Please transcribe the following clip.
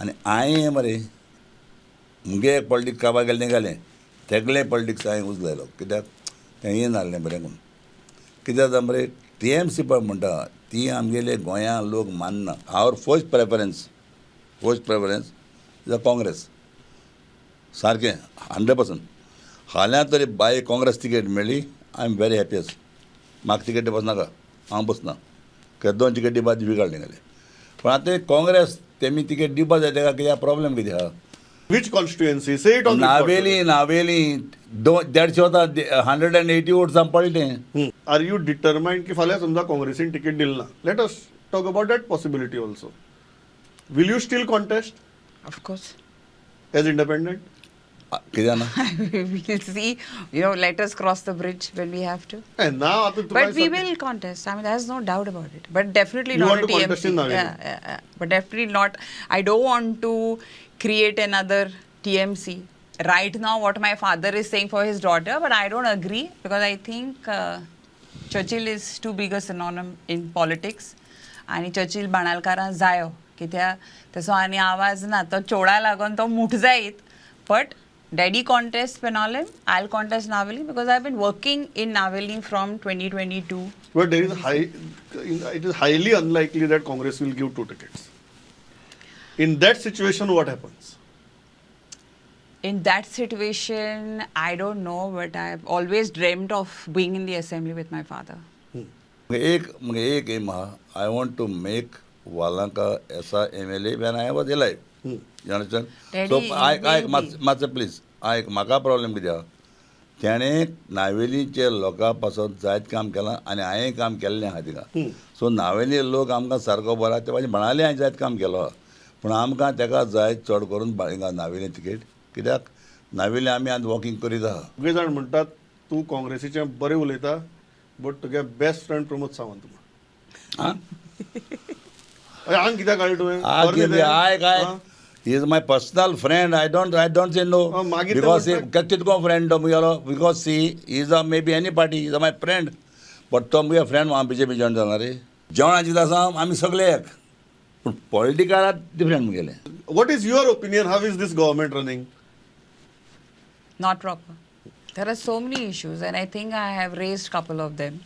आनी हांवें मरे मुगे पॉलिटिक्स काबार गेलें गेलें तेगलें पॉलिटिक्स हांवें उजलायलो कित्याक तें हें नासलें बरें करून कित्याक जाता मरे टीएमसी पळय म्हणटा ती आमगेले गोंया लोक मानना. Our first preference is a Congress सारकें 100%. फाल्यां तरी बाय काँग्रेस तिकेट मेळ्ळी I am very happy. म्हाका तिकेट बसनाका हांव बसना कित्याक 2 तिकेट दिवपा डिफिकल्ट गेले. पूण आतां काँग्रेस तेमी तिकेट दिवपा जाय तेका कित्याक प्रॉब्लेम कितें आहा. Which constituency? Say it on Navelim. Navelim 150 वता 180 वोट्स पडले. Are you determined की फाल्यां समजा काँग्रेसीन तिकेट दिली ना, let us talk about that possibility also. Will you still contest? Of course. As independent? कित्याक ना? We will see. You know, let us cross the bridge when we have to. And now, but we will contest. I mean, there's no doubt about it. But definitely you not want a to TMC. Contest in Navelim. Yeah. But definitely not. I don't want to create another TMC. Right now, what my father is saying for his daughter, but I don't agree because I think Churchill is too big a synonym in politics. आणि Churchill बाणालकारां जायो कित्याक तसो आनी आवाज ना तो चोडा लागून तो मुठ जायत. But daddy contest Benaulim, I'll contest Navelim because I've been working in Navelim from 2022. But there is it is highly unlikely that Congress will give 2 tickets. In that situation, what happens? In that situation, I don't know, but I've always dreamt of being in the assembly with my father. एक aim I want to make Valanka ऐसा MLA when I was alive. You understand? So I मातशें please आयक म्हाका problem कितें आहा तेणें नावेलीचे लोकां पासत जायत काम केलां आनी हांवें काम केल्लें आहा तिका. सो नावेली लोक आमकां सारको बरो आहा ते पासून म्हणाले हांवें जायत काम केलो आहा पूण आमकां तेका जाय चड करून नावेली तिकेट कित्याक नावेली आमी आतां वॉकींग करीत आहा. सगळे जाण म्हणटात तूं काँग्रेसीचें बरें उलयता बट तुगे बेस्ट फ्रेंड प्रमोद सावंत म्हण. आंग कित्याक काडलें तुवें? आयक आयक He is my personal friend. I don't say no. Because he कितको friend तो मुगेलो because he is a maybe any party. He is my friend. But तो मुगे friend हांव बीजेपी जॉईन जाना रे. जेवणाची आसा आमी सगळे एक. पूण पॉलिटिकल डिफरंट मुगेले. What is your opinion? How is this government running? Not proper. There are so many issues and I think I have raised couple of them.